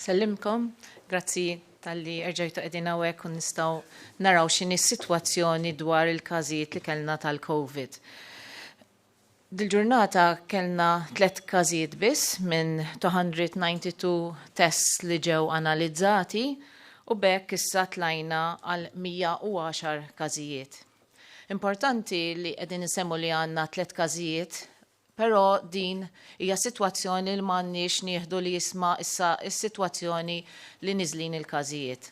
Nsellimkom, grazzi talli erġajtu qegħdin hawnhekk u nistgħu naraw x'inhi s-sitwazzjoni dwar il-każijiet li kellna tal-Covid. Dil-ġurnata kellna tlet każijiet biss minn 292 tests li ġew analizzati u b'hekk issa tlajna għal 110 każijiet. Importanti li qegħdin insemmu li għandna tlet każijiet Però din hija sitwazzjoni li m'għandniex nieħdu li jisma' issa s-sitwazzjoni li niżlin il-każijiet.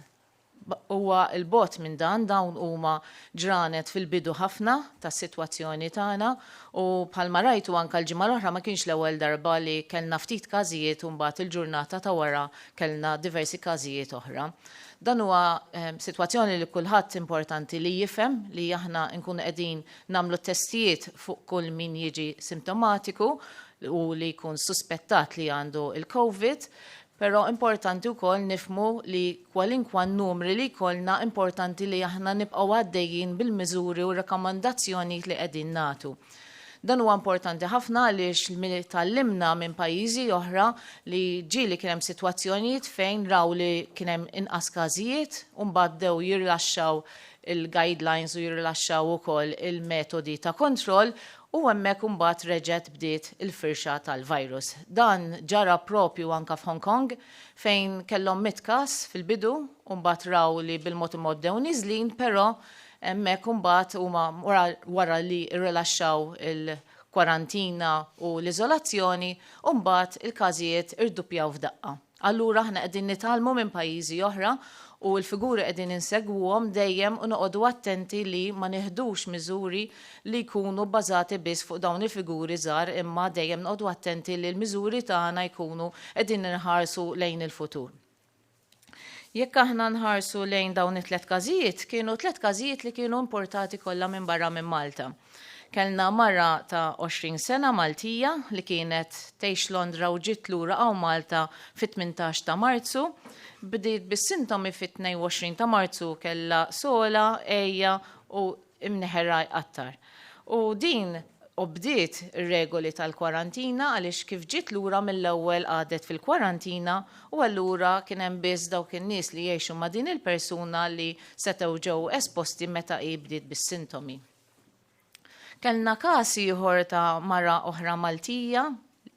Huwa 'l bogħod minn dan, dawn huma ġranet fil-bidu ħafna tas-sitwazzjoni tagħna u bħalma rajtu anke l-ġimgħa l-oħra ma kienx l-ewwel darba li kellna ftit każijiet u mbagħad il-ġurnata ta' wara kellna diversi każijiet oħra. Dan huwa sitwazzjoni li kulħadd importanti li jifhem li aħna nkunu qegħdin Nagħmlu t-testijiet fuq kull min jiġi simtomatiku u li jkun suspettat li għandu il-Covid, però importanti wkoll nifhmu li kwalinkwa numri li jkollna importanti li aħna nibqgħu għaddejjin bil-miżuri u r-rakkomandazzjonijiet li qegħdin nagħtu. Dan huwa importanti ħafna għaliex milli tgħallimna minn pajjiżi oħra li ġieli kien hemm sitwazzjonijiet fejn raw li kien hemm inqas każijiet u mbagħad bdew jirrilaxxaw il-guidelines u jirrilaxxaw ukoll il-metodi ta' kontroll u hemmhekk imbagħad reġgħet bdiet il-firxa tal-virus. Dan ġara propju anke f'Hong Kong fejn kellhom 100 każ fil-bidu u mbagħad raw li bil-mod il-mod bdew niżlin, però hemmhekk imbagħad huma wara li rrilaxxaw il-kwarantina u l-iżolazzjoni u mbagħad il-każijiet irduppjaw f'daqqa. Allura aħna qegħdin nitgħallmu minn pajjiżi oħra u l-figuri qegħdin insegwuhom dejjem u noqogħdu attenti li ma nieħdux miżuri li jkunu bbażati biss fuq dawn il-figuri żgħar imma dejjem noqogħdu attenti li l-miżuri tagħna jkunu qegħdin inħarsu lejn il-futur. Jekk aħna nħarsu lejn dawn it-tlet każijiet, kienu tlet każijiet li kienu importati kollha minn barra minn Malta. Kellna mara ta' 20 sena Maltija li kienet tgħix Londra u ġiet lura hawn Malta fit-18 ta' Marzu. Bdiet bis-sintomi fit-22 ta' Marzu kellha sogħla, għeja u imneħerha jqattar. U din obdiet ir-regoli tal-kwarantina għaliex kif ġiet lura mill-ewwel qagħdet fil-kwarantina u allura kien hemm biss dawk in-nies li jgħixu ma' din il-persuna li setgħu ġew esposti meta hi bdiet bis-sintomi. Kellna każ ieħor ta' mara oħra Maltija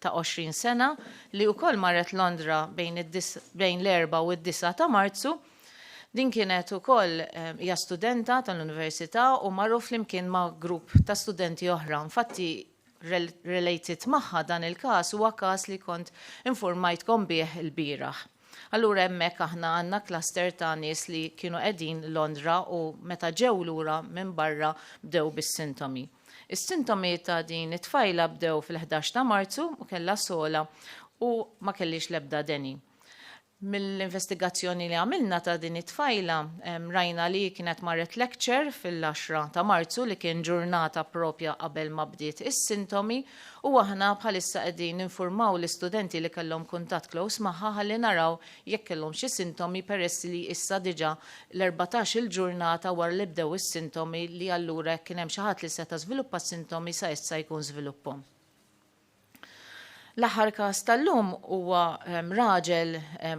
ta' 20 sena li wkoll marret Londra bejn l-4 u d-9 ta' Marzu. Din kienet ukoll hija studenta tal-università u marru flimkien ma' grupp ta' studenti oħra. Infatti related magħha dan il-każ huwa każ li kont infurmajtkom bih ilbieraħ. Allura hemmhekk aħna għandna cluster ta' nies li kienu qegħdin Londra u meta ġew lura minn barra bdew bis-sintomi. Is-sintomi ta' din it-tfajla bdew fil-11 ta' Marzu u kellha sogħla u ma kellhiex l-ebda deni. Mill-investigazzjoni li għamilna ta' din it-tfajla, rajna li hi kienet marret lecture fil-10 ta' Marzu li kien ġurnata propja qabel ma bdiet is-sintomi u aħna bħalissa qegħdin ninfurmaw l-istudenti li kellhom kuntatt close magħha ħalli naraw jekk kellhom xi sintomi peress li issa diġà l-14 il ġurnata wara li bdew is-sintomi li allura jekk kien hemm xi ħadd li seta' żviluppa s-sintomi sa issa jkun żvilupphom. L-aħħar każ tal-lum huwa raġel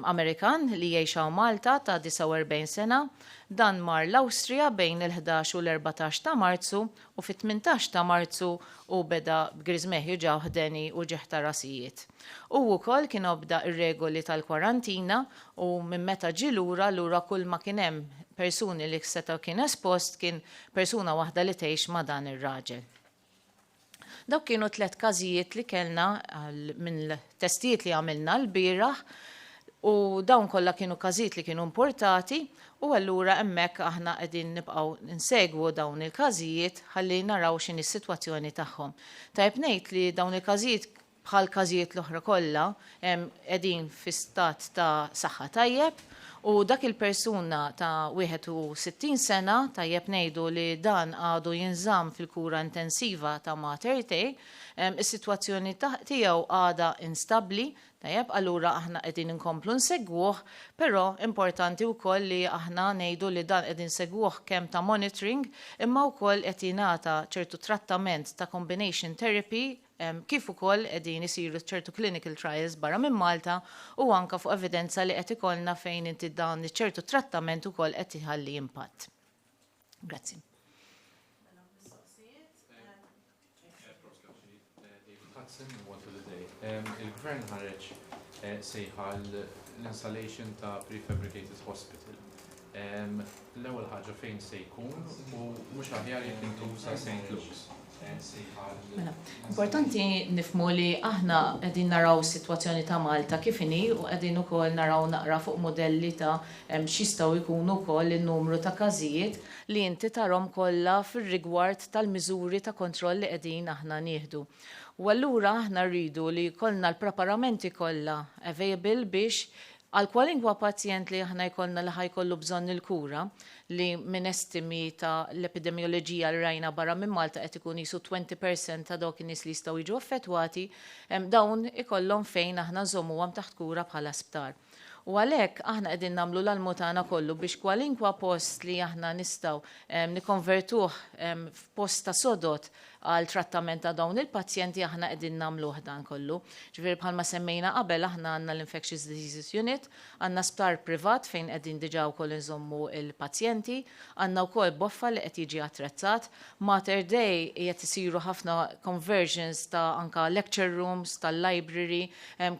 Amerikan li jgħix hawn Malta ta' 49 sena. Dan mar l-Awstrija bejn il-11 u l-14 ta' Marzu u fit-18 ta' Marzu hu beda b'griżmeh juġgħuh deni u ġieħ ta' rasijiet. Hu wkoll kien obda r-regoli tal-kwarantina u minn meta ġie lura lura kull ma kien hemm persuni li setgħu kien espost kien persuna waħda li tgħix ma' dan ir-raġel. Dawk kienu tlet każijiet li kellna minn testijiet li għamilna lbieraħ u dawn kollha kienu każijiet li kienu importati u allura hemmhekk aħna qegħdin nibqgħu nsegwu dawn il-każijiet ħalli naraw x'inhi s-sitwazzjoni tagħhom. Tajjeb ngħid li dawn il-każijiet bħal każijiet l-oħra kollha, qegħdin fi stat ta' saħħa tajjeb u dak il-persuna ta' 61 sena, tajjeb ngħidu li dan għadu jinżamm fil-kura intensiva ta' Mater Dei, is-sitwazzjoni tiegħu għadha instabbli, tajjeb, allura aħna qegħdin inkomplu nsegwuh, però importanti wkoll li aħna ngħidu li dan qegħdin nsegwuh kemm ta' monitoring imma wkoll qed jingħata ċertu trattament ta' combination therapy. Kif ukoll qegħdin isiru ċertu clinical trials barra minn Malta u anke fuq evidenza li qed ikollna fejn inti dan ċertu trattament ukoll qed iħalli impatt. Grazzi. Il-gvern ħareġ sejħa l-installation ta' prefabricated hospital. L-ewwel ħaġa, fejn se jkun u mhux aħjar jekk intuża St. Luke's? Mela, importanti nifhmu li aħna qegħdin naraw is-sitwazzjoni ta' Malta kif inhi u qegħdin ukoll naraw naqra fuq mudelli ta' x'jistgħu jkunu wkoll in-numru ta' każijiet li inti tarhom kollha fir-rigward tal-miżuri ta' kontroll li qegħdin aħna nieħdu. U allura aħna rridu li jkollna l-preparamenti kollha available biex għal kwalinkwa pazjent li aħna jkollna li ħa jkollu bżonn il-kura, li minn estimi ta' l-epidemioloġija li rajna barra minn Malta qed ikun jisu 20% ta' dawk in-nies li jistgħu jiġu affettwati, dawn ikollhom fejn aħna nżommuhom taħt kura bħala sptar. U għalhekk aħna qegħdin nagħmlu l-almu tagħna kollu biex kwalinkwa post li aħna nistgħu nikkonvertuh f'post ta' sodod għal trattament ta' dawn il-pazjenti, aħna qegħdin nagħmluh dan kollu. Ġifieri, bħalma semmejna qabel, aħna għandna l-Infectious Diseases Unit, għandna sptar privat fejn qegħdin diġà wkoll inżommu il-pazjenti, għandna wkoll Boffa li qed jiġi attrezzat, Mater Dei qed isiru ħafna conversions ta' anka lecture rooms, tal-library,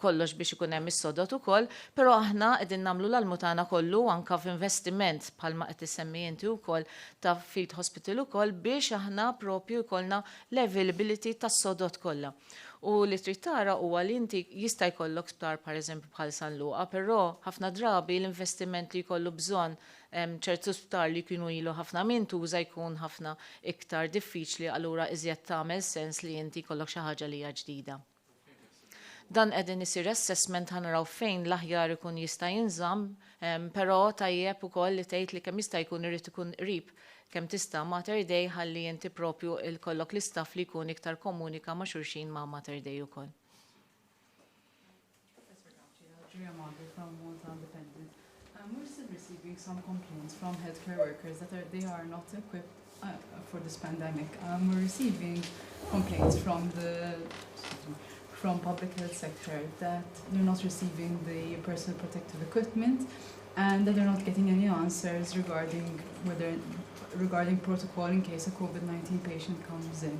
kollox biex ikun hemm is-sodod ukoll, però aħna qegħdin nagħmlu l-almu tagħna kollu anka f'investiment bħalma qed issemmi inti wkoll ta' Field Hospital ukoll biex aħna propju jkollna l-availability tas-sodod kollha. U li trid tara huwa li inti jista' jkollok sptar, pereżempju, bħal San Luqa, però ħafna drabi l-investiment li jkollu bżonn ċertu sptar li kienu ilu ħafna min tuża jkun ħafna iktar diffiċli, allura iżjed tagħmel sens li inti jkollok xi ħaġa li hija ġdida. Dan qegħdin isir assessment, ħa naraw fejn l-aħjar ikun jista' jinżamm, però tajjeb ukoll li tgħid li kemm jista' jkun irid ikun qrib kemm tista' Mater Dei ħalli inti propju ikollok l-istaff li jkun iktar komunika ma' xulxin ma' Mater Dei ukoll. Professor Gauci, Julia Magri from Malta Independent. We're still receiving some complaints from healthcare workers that they are not equipped for this pandemic. We're receiving complaints from the excuse me, from public health sector that they're not receiving the personal protective equipment and that they're not getting any answers regarding protocol in case a COVID-19 patient comes in.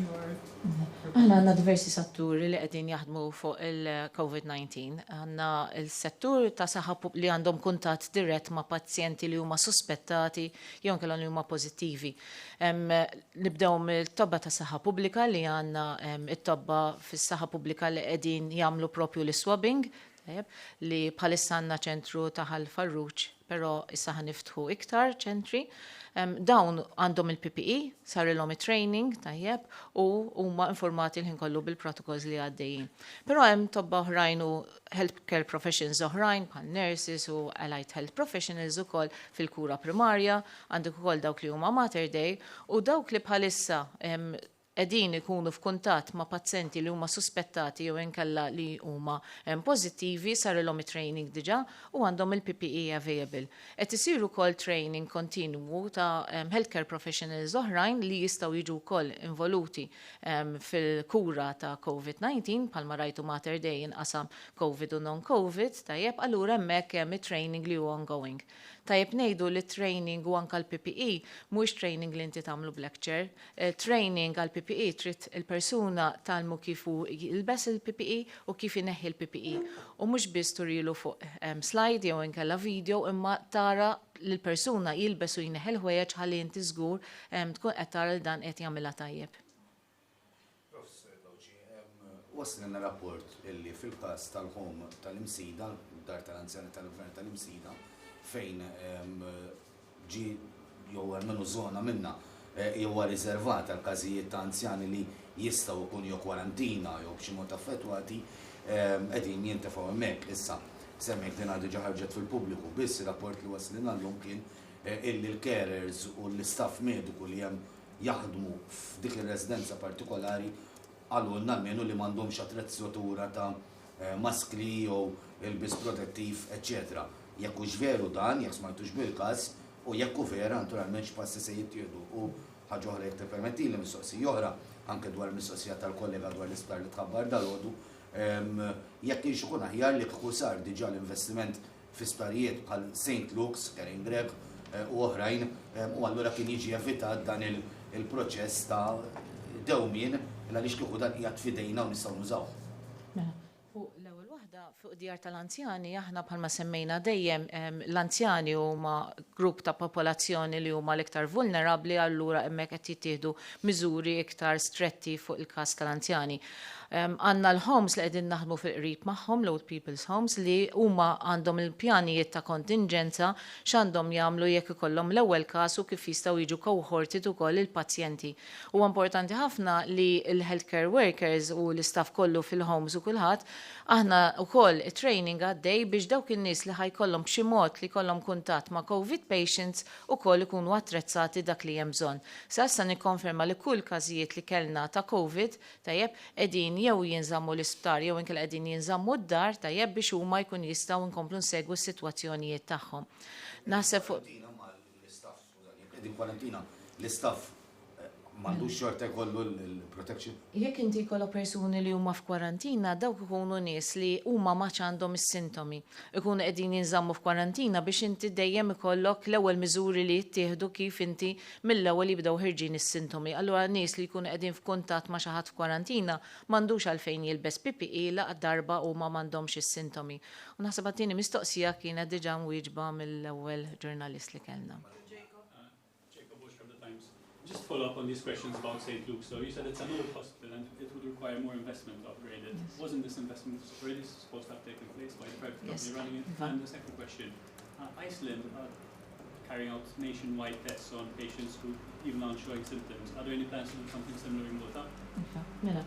Your Aħna għandna diversi setturi li qegħdin jaħdmu fuq il-COVID-19. Għandna il-settur ta' saħħa li għandhom kuntatt dirett ma' pazjenti li huma suspettati jew inkella li huma pożittivi. Nibdew mill-tobba ta' saħħa pubblika, li għandna it-tobba fis-saħħa pubblika li qegħdin jagħmlu propju l-swabbing, li bħalissa għandna ċentru ta' Ħal Farruġ, però issa ħa niftħu iktar ċentri. Dawn għandhom il-PPE, sarilhom it-training, tajjeb, u huma informati l-ħin kollu bil-protocols li għaddejjin. Però hemm tobba oħrajn u healthcare professions oħrajn bħal nurses u allied health professionals ukoll fil-kura primarja, għandek ukoll dawk li huma Mater Dei u dawk li bħalissa qegħdin ikunu f'kuntatt ma' pazjenti li huma suspettati jew inkella li huma pożittivi, sarilhom it-training diġà u għandhom il-PPE available. Qed isir ukoll training kontinwu ta' healthcare professionals oħrajn li jistgħu jiġu wkoll involuti fil-kura ta' COVID-19, bħalma rajtu Mater Dei inqasam COVID u non-COVID, tajjeb, allura hemmhekk hemm it-training li huwa ongoing. Tajjeb ngħidu li training u anka l-PPE mhuwiex training li inti tagħmlu b'lecture. Training għal PPE trid il-persuna tgħallmu kif hu jilbes il-PPE u kif ineħħi l-PPE. U mhux biss turilu fuq slide jew inkella video, imma tara l-persuna jilbes u jneħħi l-ħwejjeġ ħalli inti żgur tkun qed tara li dan qed jagħmilha tajjeb. Waslilna rapport illi fil-każ tal-home tal-Imsida, dar tal-anzjani tal-gvern tal-Imsida, fejn ġi jew almenu żona minna jew riservata għal każijiet ta' anzjani li jistgħu jkunu jew kwarantina jew b'xi mod affettwati, qegħdin jintefgħu hemmhekk. Issa, semmejt li diġà ħarġet fil-pubbliku, biss ir-rapport li waslilna llum kien illi l-carers u l-istaff mediku li hemm jaħdmu f'dik ir-residenza partikolari qalulna almenu li m'għandhomx attrezzatura ta' maskli jew ilbis protettiv, eċċetera. Jekk hux veru dan, jekk smajtux bil-każ, u jekk hu vera, naturalment, x'passi se jittieħdu u Ħaġa oħra jekk tippermettili, mistoqsija oħra, anke dwar mistoqsija tal-kollega dwar l-isptar li tħabbar dalgħodu, jekk kienx ikun aħjar li kieku sar diġà l-investiment fi sptarijiet bħal St. Luke's, Karen Grech u oħrajn u allura kien jiġi evitat dan il-proċess ta' dewmien għaliex kieku dan qiegħed f'idejna u nistgħu nużawh. Mela, fuq l-ewwel waħda, fuq djar tal-anzjani, aħna bħalma semmejna dejjem l-anzjani huma grupp ta' popolazzjoni li huma l-iktar vulnerabbli allura hemmhekk qed jittieħdu miżuri iktar stretti fuq il-każ tal-anzjani. Għandna l-homes li qegħdin naħdmu fil-qrib magħhom, l-Old People's Homes, li huma għandhom il-pjanijiet ta' kontinġenza x'għandhom jagħmlu jekk ikollhom l-ewwel każ u kif jistgħu jiġu cohorted ukoll il-pazjenti. Huwa importanti ħafna li l-healthcare workers u l-istaff kollu fil-homes u kulħadd, aħna wkoll it-training għaddej biex dawk in-nies li ħa jkollhom b'xi mod li jkollhom kuntatt ma' Covid patients ukoll ikunu attrezzati dak li hemm bżonn. Sa issa nikkonferma li kull każijiet li kellna ta' Covid, tajjeb, qegħdin jew jinżammu l-isptar jew inkella qegħdin jinżammu d-dar, tajjeb, biex huma jkun jistgħu nkomplu nsegwu s-sitwazzjonijiet tagħhom. Naħseb fuq. Kwarantina mal-istaff, skużani, jekk qegħdin kwarantina l-istaff m'għandux xorta jkollu l-protection? Jekk inti jkollok persuni li huma f'kwarantina, dawk ikunu nies li huma m'għadx għandhom is-sintomi. Ikunu qegħdin jinżammu f'kwarantina biex inti dejjem ikollok l-ewwel miżuri li jittieħdu kif inti mill-ewwel jibdew ħerġin is-sintomi. Allura nies li jkunu qegħdin f'kuntatt ma' xi ħadd f'kwarantina m'għandux għalfejn jilbes PPE ladarba huma m'għandhomx is-sintomi. U naħseb għat-tieni mistoqsija kienet diġà mwieġba mill-ewwel ġurnalist li kellna. Jacob Bush from the Times. Just follow up on these questions about St. Luke's. So you said it's an old hospital and it would require more investment to upgrade it. Yes. Wasn't this investment already supposed to have taken place by the private company running it? Iva. And the second question, Iceland are carrying out nationwide tests on patients who even aren't showing symptoms. Are there any plans to do something similar in Malta? Iva,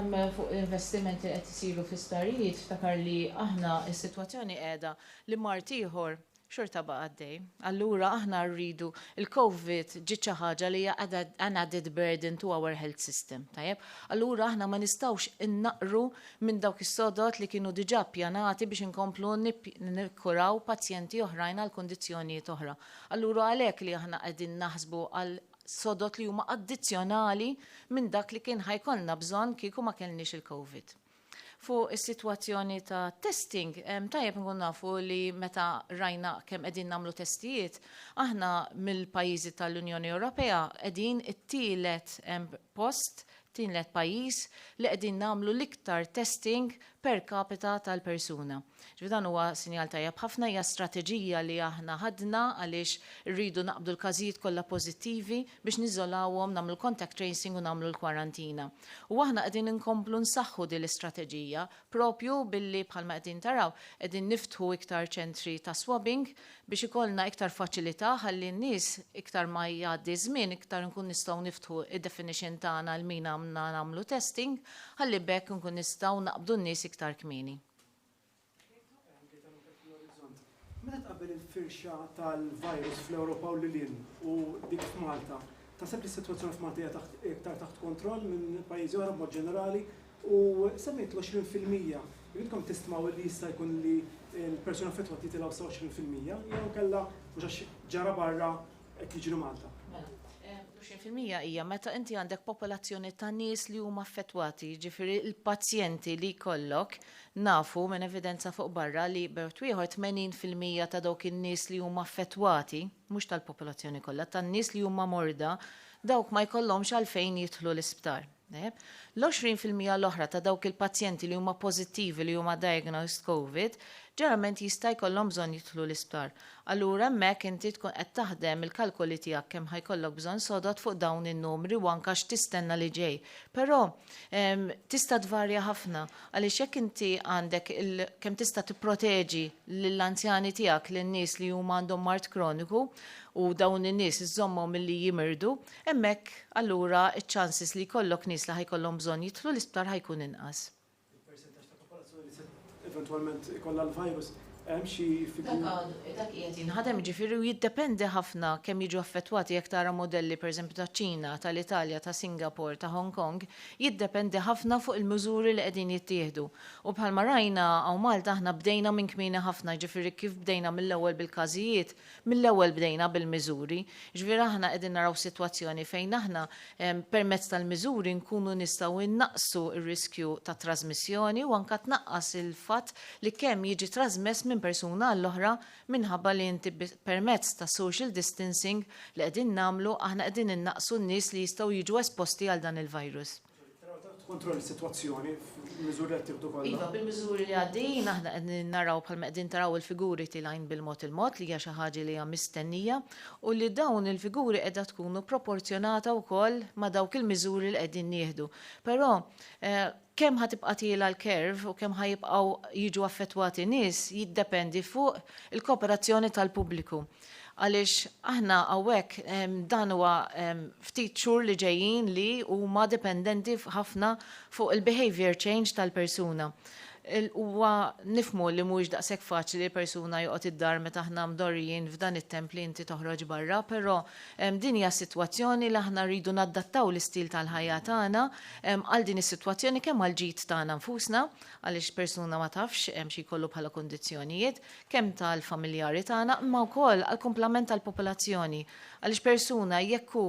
mela, fuq investimenti li qed isiru fi sptarijiet, ftakar li aħna s-sitwazzjoni qiegħda li mard ieħor xorta baqa' għaddej. Allura aħna rridu il-Covid ġiet xi ħaġa li hija an added burden to our health system, tajjeb? Allura aħna ma nistgħux innaqru minn dawk is-sodod li kienu diġà ppjanati biex inkomplu nikkuraw pazjenti oħrajn għal kundizzjonijiet oħra. Allura għalhekk li aħna qegħdin naħsbu għal sodod li huma addizzjonali minn dak li kien ħa jkollna bżonn kieku ma kellniex il-Covid. Fuq is-sitwazzjoni ta' testing, tajjeb nkun nafu li meta rajna kemm qegħdin nagħmlu testijiet, aħna mill-pajjiżi tal-Unjoni Ewropea qegħdin it-tielet post, tielet pajjiż li qegħdin nagħmlu l-iktar testing per capita tal-persuna. Ġifieri dan huwa sinjal tajjeb ħafna, hija strateġija li aħna ħadna għaliex rridu naqbdu l-każijiet kollha pożittivi biex niżolawhom, nagħmlu contact tracing u nagħmlu l-kwarantina. U aħna qegħdin inkomplu nsaħħu din l-istrateġija propju billi bħalma qegħdin taraw qegħdin niftħu iktar ċentri ta' swabbing biex ikollna iktar faċilità ħalli n-nies iktar ma jgħaddi żmien iktar nkun nistgħu niftħu id-definition tagħna l min għamna nagħmlu testing ħalli b'hekk nkun nistgħu naqbdu n-nies iktar kmieni. Meta tqabbel il-firxa tal-virus fl-Ewropa u lil u dik f'Malta, taħseb li s-sitwazzjoni f'Malta hija taħt iktar taħt kontroll minn pajjiżi oħra b'mod ġenerali u semmejt l-20%. Jridkom tistmaw li jista' jkun li l-persuna affettwati jitilgħu sa 20% jew kellha mhux għax ġara barra qed jiġri Malta. Mela, 20% hija meta inti għandek popolazzjoni ta' nies li huma affettwati, ġifieri l-pazjenti li jkollok nafu minn evidenza fuq barra li b'mod ieħor 80% ta' dawk in-nies li huma affettwati, mhux tal-popolazzjoni kollha, tan-nies li huma morda, dawk ma jkollhomx għalfejn jidħlu l-isptar. L-20% l-oħra ta' dawk il-pazjenti li huma pożittivi li huma diagnosed COVID, ġeneralment jista' jkollhom bżonn jidħlu l-isptar. Allura hemmhekk inti tkun qed taħdem il-kalkoli tiegħek kemm ħa jkollok bżonn sodod fuq dawn in-numri u anke x'tistenna li ġej. Però tista' tvarja ħafna għaliex jekk inti għandek kemm tista' tipproteġi lill-anzjani tiegħek lin-nies li huma għandhom mard kroniku u dawn in-nies iżommhom milli jimirdu, hemmhekk allura iċ-chances li jkollok nies li ħa jkollhom bżonn jidħlu l-isptar ħa jkun inqas. Il-persentaġġ ta' popolazzjoni li se eventwalment ikollha l-virus. Hemm xi Dak figuri? Dak qiegħed jinħadem, jiġifieri, u jiddependi ħafna kemm jiġu affettwati. Jekk tara modelli, pereżempju, taċ-Ċina, tal-Italja, ta' Singapore, ta' Hong Kong, jiddependi ħafna fuq il-miżuri li qegħdin jittieħdu. U bħalma rajna hawn Malta, aħna bdejna minn kmieni ħafna, jiġifieri kif bdejna mill-ewwel bil-każijiet, mill-ewwel bdejna bil-miżuri. Jiġifieri aħna qegħdin naraw sitwazzjoni fejn aħna permezz tal-miżuri nkunu nistgħu nnaqqsu r-riskju ta' trażmissjoni u anke tnaqqas il-fatt li kemm jiġi trażmess minn persuna għall-oħra, minħabba li inti permezz ta' social distancing li qegħdin nagħmlu, aħna qegħdin innaqqsu n-nies li jistgħu jiġu esposti għal dan il-virus. Taraw taħt kontroll is-sitwazzjoni f'miżuri li qed tieħdu kollha? Iva, bil-miżuri li għaddejjin aħna qegħdin naraw, bħalma qegħdin taraw, il-figuri tilgħin bil-mod il-mod, li hija xi ħaġa li hija mistennija u li dawn il-figuri qiegħda tkunu proporzjonata wkoll ma' dawk il-miżuri li qegħdin nieħdu. Però kemm ħa tibqa' tiela' l-curve u kemm ħa jibqgħu jiġu affettwati nies jiddependi fuq il-kooperazzjoni tal-pubbliku. Għaliex aħna hawnhekk dan huwa ftit xhur li ġejjin li huma dipendenti ħafna fuq il-behaviour change tal-persuna. Huwa nifhmu li mhuwiex daqshekk faċli li persuna joqgħod id-dar meta aħna mdorrijin f'dan it-temp li inti toħroġ barra, però din hija sitwazzjoni li aħna rridu nadattaw l-istil tal-ħajja tagħna għal din is-sitwazzjoni, kemm għall-ġid tagħna nfusna, għaliex persuna ma tafx xi jkollu bħala kundizzjonijiet, kemm tal-familjari tagħna, imma wkoll għall-kumplament tal-popolazzjoni. Għaliex persuna jekk hu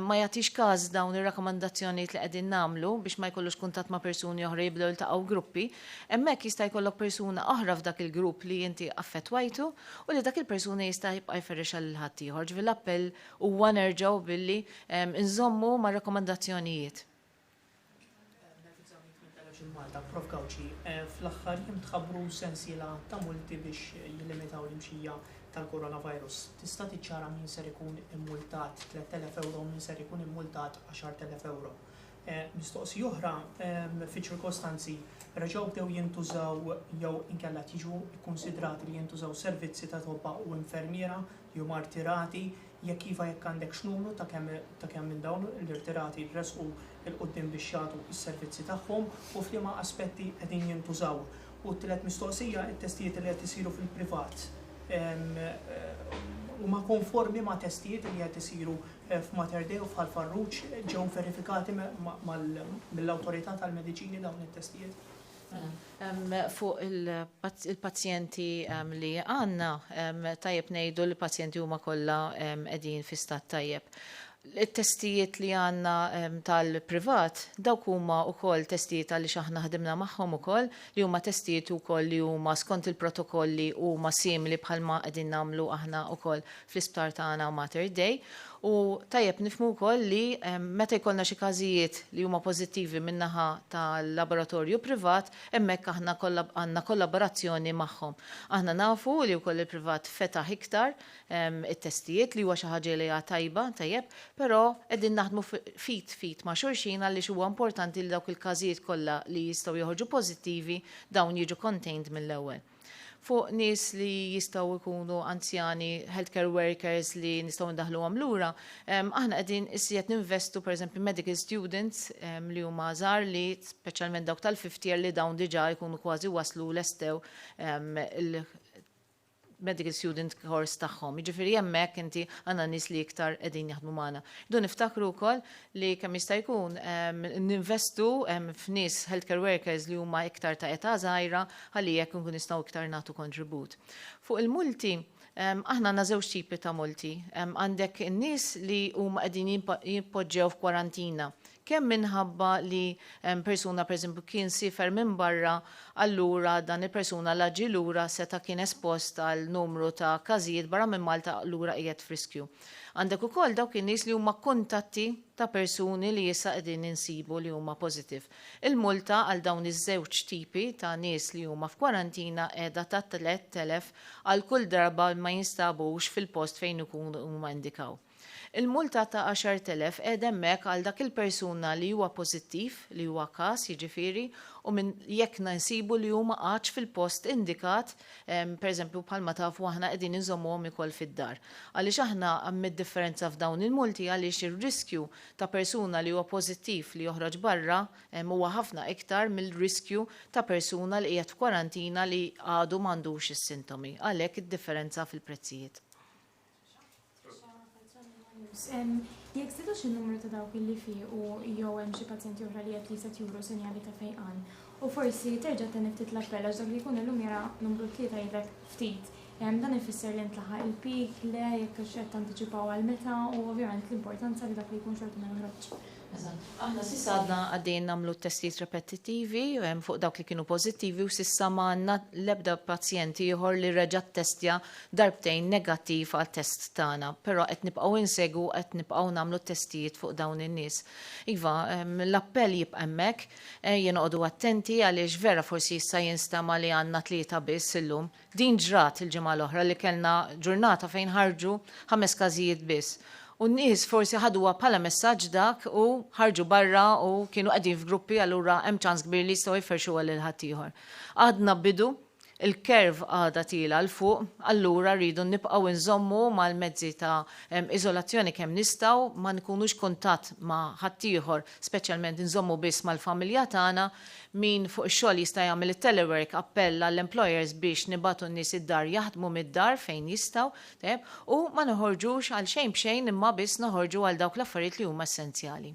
ma jagħtix każ dawn ir-rakkomandazzjonijiet li qegħdin nagħmlu biex ma jkollux kuntatt ma' persuni oħra, jibdew jiltaqgħu gruppi, hemmhekk jista' jkollok persuna oħra f'dak il-grupp li inti affettwajtu u li dak il-persuna jista' jibqa' jferrixha lil ħaddieħor. Ġifieri l-appell huwa nerġgħu billi nżommu mar-rakkomandazzjonijiet. Nervi Zammit minn Television Malta. Prof Gauci, fl-aħħar jiem tħabbru sensiela ta' multi biex jillimitaw l-imxija tal-coronavirus. Tista' tiċċara min ser ikun immultat 3,000 ewro u min ser ikun immultat 10,000 ewro? Mistoqsija oħra, fiċ-ċirkostanzi reġgħu bdew jintużaw jew inkella qed jiġu kkunsidrati li jintużaw servizzi ta' tobba u infermiera li huma rtirati? Jekk iva, jekk għandekx numru ta' kemm ta' kemm minn dawn l-irtirati resqu 'l quddiem biex jagħtu s-servizzi tagħhom u f'liema aspetti qegħdin jintużaw. U t-tielet mistoqsija, it-testijiet li qed isiru fil-privat huma konformi ma' testijiet li qed isiru f'Mater Dei u f'Ħal Farruġ? Ġew verifikati mill-Awtorità tal-Mediċini dawn it-testijiet? Fuq il-pazjenti li għandna, tajjeb ngħidu li l-pazjenti huma kollha qegħdin fi stat tajjeb. It-testijiet li għandna tal-privat, dawk huma wkoll testijiet għaliex aħna ħdimna magħhom ukoll, li huma testijiet ukoll li huma skont il-protokolli, huma simili bħalma qegħdin nagħmlu aħna wkoll fl-isptar tagħna Mater Dei. U tajjeb nifhmu wkoll li meta jkollna xi każijiet li huma pożittivi min-naħa tal-laboratorju privat, hemmhekk aħna għandna kollaborazzjoni magħhom. Aħna nafu li wkoll il-privat fetaħ iktar it-testijiet, li huwa xi ħaġa li hija tajba, tajjeb, però qegħdin naħdmu f'id f'id ma' xulxin għaliex huwa importanti li dawk il-każijiet kollha li jistgħu joħorġu pożittivi dawn jiġu contained mill-ewwel. Fuq nies li jistgħu jkunu anzjani, healthcare workers li nistgħu ndaħluhom lura, aħna qegħdin iżjed ninvestu, pereżempju, medical students li huma żgħar, li speċjalment dawk tal-fifth year, li dawn diġà jkunu kważi waslu lestew il medical student course tagħhom. Jiġifieri hemmhekk inti għandna nies li iktar qegħdin jaħdmu magħna. Du niftakru wkoll li kemm jista' jkun ninvestu f'nies healthcare workers li huma iktar ta' età żgħira ħalli jekk nkun nistgħu iktar nagħtu kontribut. Fuq il-multi, aħna għandna żewġ tipi ta' multi. Għandek in-nies li huma qegħdin jimpoġġew f'kwarantina. Kemm minħabba li persuna, pereżempju, kien siefer minn barra, allura dan il-persuna la ġie lura seta' kien espost għal numru ta' każijiet barra minn Malta, allura qiegħed f'riskju. Għandek ukoll dawk in-nies li huma kuntatti ta' persuni li issa qegħdin insibu li huma positive. Il-multa għal dawn iż-żewġ tipi ta' nies li huma f'kwarantina qiegħda ta' 3,000 għal kull darba ma jinstabux fil-post fejn ikunu huma indikaw. Il-multa ta' 10,000 qiegħda hemmhekk għal dak il-persuna li huwa pożittiv, li huwa każ jiġifieri, u minn jekk nsibu li hu ma qagħadx fil-post indikat, pereżempju bħalma tafu aħna qegħdin inżommuhom ukoll fid-dar. Għaliex aħna hemm id-differenza f'dawn il-multi għaliex ir-riskju ta' persuna li huwa pożittiv li joħroġ barra huwa ħafna iktar mill-riskju ta' persuna li qiegħed f'kwarantina li għadu m'għandux is-sintomi. Għalhekk id-differenza fil-prezzijiet. Jekk żdidux in-numru ta' dawk li fiequ jew hemm xi pazjenti oħra li qed li qed juru sinjali ta' fejqan. U forsi terġa' tenni ftit l-appell għax dak li jkun illum jara numru 3 jgħidlek ftit. Dan ifisser li ntlaħaq il-peak, le, jekk hux qed tantiċipaw għal meta u ovvjament l-importanza li dak li jkun xorta ma joħroġx. Eżatt. Aħna s'issa għadna għaddejjin nagħmlu t-testijiet repetittivi fuq dawk li kienu pożittivi u s'issa ma għandna l-ebda pazjent ieħor li reġa' ttestja darbtejn negattiv għat-test tagħna. Però qed nibqgħu insegwu qed nibqgħu nagħmlu t-testijiet fuq dawn in-nies. Iva, l-appell jibqa' hemmhekk, ejja noqogħdu attenti għaliex vera forsi issa jinstema' li għandna tlieta biss illum. Din ġrat il-ġimgħa l-oħra li kellna ġurnata fejn ħarġu ħames każijiet biss. U n-nies forsi ħaduha bħala messaġġ dak u ħarġu barra u kienu qegħdin f'gruppi allura hemm ċans kbir li jistgħu jferrxuha lil ħaddieħor. Għadna bidu, il-curve għadha tielgħa 'l fuq, allura rridu nibqgħu nżommu mal-mezzi ta' iżolazzjoni kemm nistgħu, ma nkunux kuntatt ma' ħaddieħor, speċjalment inżommu biss mal-familja tagħna, Min fuq ix-xogħol jista' jagħmel it-telework, appell għall-employers biex nibagħtu n-nies id-dar jaħdmu mid-dar fejn jistgħu, tajjeb, u ma noħorġux għal xejn b'xejn imma biss noħorġu għal dawk l-affarijiet li huma essenzjali.